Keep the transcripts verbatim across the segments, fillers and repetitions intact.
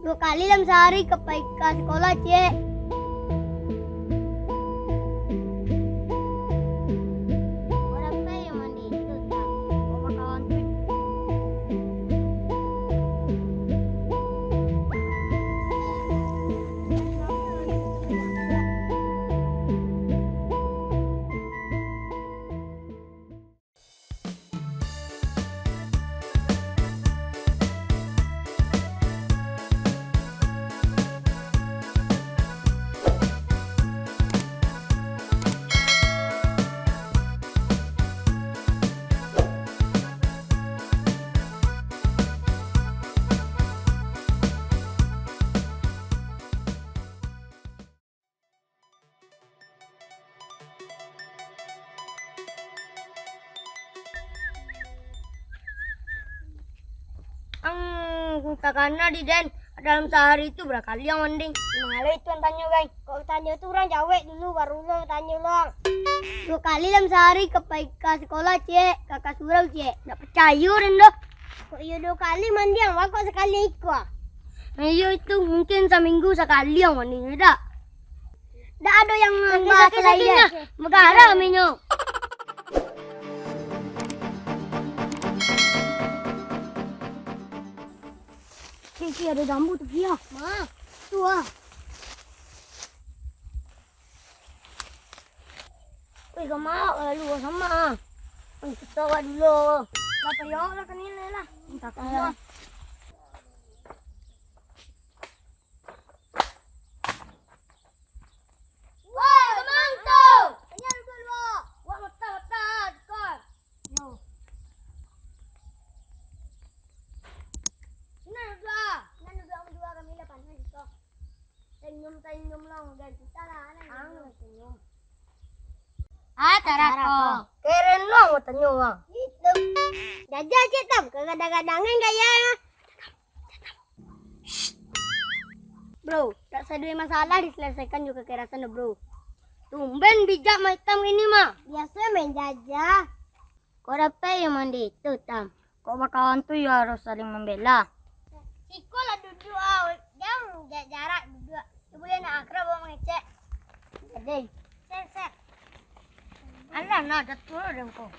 Duo kali dalam sahari ka pai ka sikolah, Cek. Bara pai mandi tu, tak? Bawa kawan tu. Ang, takana di den, dalam sahari tu bara kali ang mandi? Mangalo itu ang tanyo, Gai? Kok tanyo tu urang jawek dulu, baru urang tanyo lo. Duo kali dalam sahari ka pai ka sikolah, Cek, ka, ka surau, Cek. Ndak picayo den doh. Kok iyo duo kali mandi ang, kok sakali iko? Iyo itu, mungkin saminggu sakali ang mandi, dak? Ndak ado yang bahas lain. Magara minyo. Cik, cik, ado jambu tu, Pia. Ma? Tu ah. Wih, kama lalu sama. Wih, kita awak dulu. Lah, payah lah, kena lah. Minta tolong. Woi, kamang tu? Ini ada dua. Wah, mata, mata, tukar. Yo. Ini ada dua. Ini ada dua, dua kami lah panas, kok. Senyum, senyum lah, udah kita lah, anak. Ang senyum. Ah, cara ko. Keren lah, mau tanya, Bang. Itu. Jajah, cik, tam. Kagadang-gadangan gaya. Bro, tak sadoi masalah diselesaikan jo kakerasan, bro. Tumben bijak maitam ini mah. Biaso main jajah. Kok dapek yo mandi tu, Tam? Kok bakawan tu yo harus saling mambela? Siko lah duduak, ah. Jang ja-, jarak duduak. Cubo yo nak akrab, bawa mangecek. Jadi. Set, set. Alah, nah, jatuh deh kau.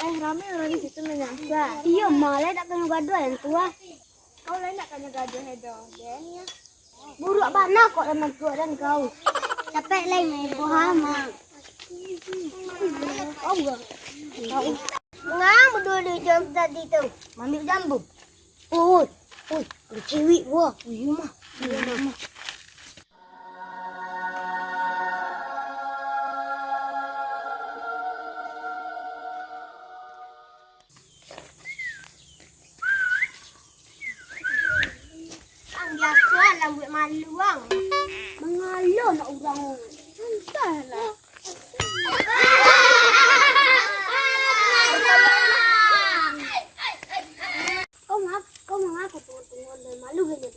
Eh, rami urang di situ manyambuik. Iyo, malah nak kanyo gaduah yang tua. Kau lai nak kanyo gaduah, Edo. Den, yo. Buruak bana kok lah mantuak dan kau. Capek lai main boha, Mak. Kau gak? Kau. Ngam duo-duo jam tadi tu. Mambiak jambu. Oi, oi, ada ciwik, wah. Iyo, mah. Iyo, mah. Ang biaso lah buek malu, ang. Mangalo nak urang. Antahlah. Kau ngap-, kau mangapa tunggu-tunggu dan malu gini?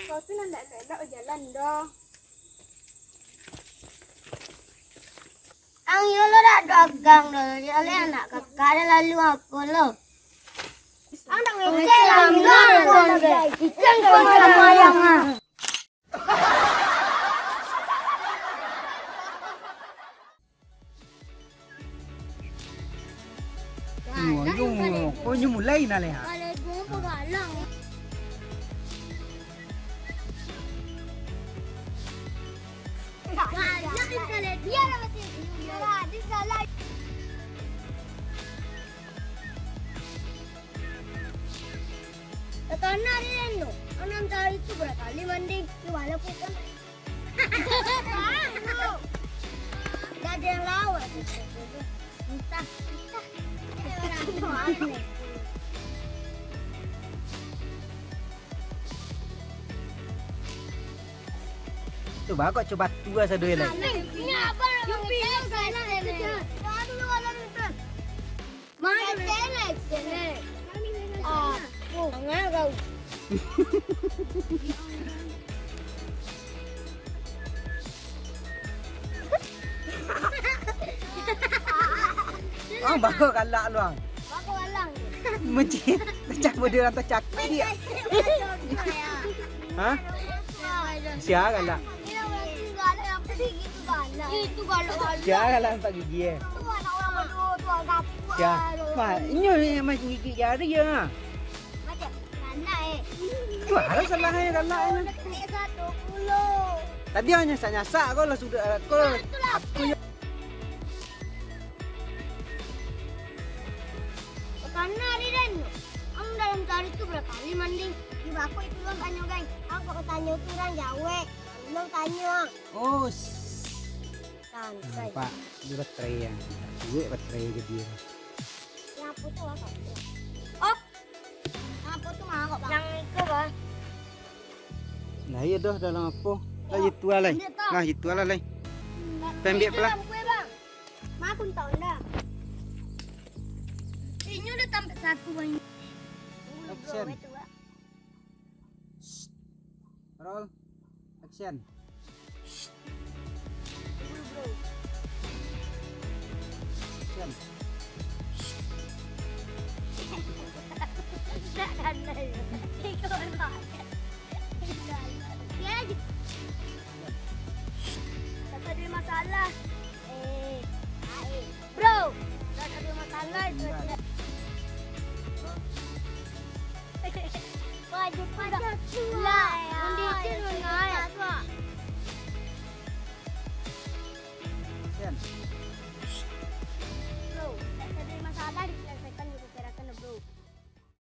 Kau tu nan dak elok-elok jalan doh. Ang yo lo dak dagang doh, jadi anak kakak dah lalu apo lo. Ang dak ngecek lah, Salam, Salam, Salam. Icang kau sama ayang ah. Nyo, nyo, kau nyo mulai nah, Leha. Galak, galak. Takana den tu, anam sahari tu bara kali mandi, di wala pun kan. Dah ada yang lawak. Entah, entah. Bagok coba tua sado lai. Ini apa namanya? Mana? Ah, oh, mangga kau. Ah, bagus galak lu, ang. Bagus galak. Mencik, pecah model orang tercakik. Ha? Sia galak. Itu galak, galak. Sia galak nampak gigi, eh. Itu anak orang bodoh, tu agak kuat. Sia. Mah, inyo ni masih gigit jari je, ha. Macam galak, eh. Tu harus salah, eh, galak, eh. Detik satu puluh. Tadi hanya nyasak-nyasak kau lah sudah, kau. Itulah. Aku Karena hari dan, kamu dalam sehari tu berapa kali mandi? Di bako itu lo tanyo, guys. Kamu kok tanyo tu orang jawek. Lo tanyo. Oh, santai. Nampak dia baterai yang. Duit baterai ke dia. Yang apa tu, apa? Oh. Yang apa tu, mangkok, Bang? Yang itu, Bang. Nah, iya doh dalam apa? Lah, itu lah, lai. Nah, itu lah, lai. Pembiak pula. Dalam kue, Bang. Mak pun tahu ndak? Inyo udah tampek satu banyak. Action. Roll. Action. Action. Tak ada duit masalah. Eh, bro, tak ada masalah itu. Wajib pula. Lah, mandi itu mengalir.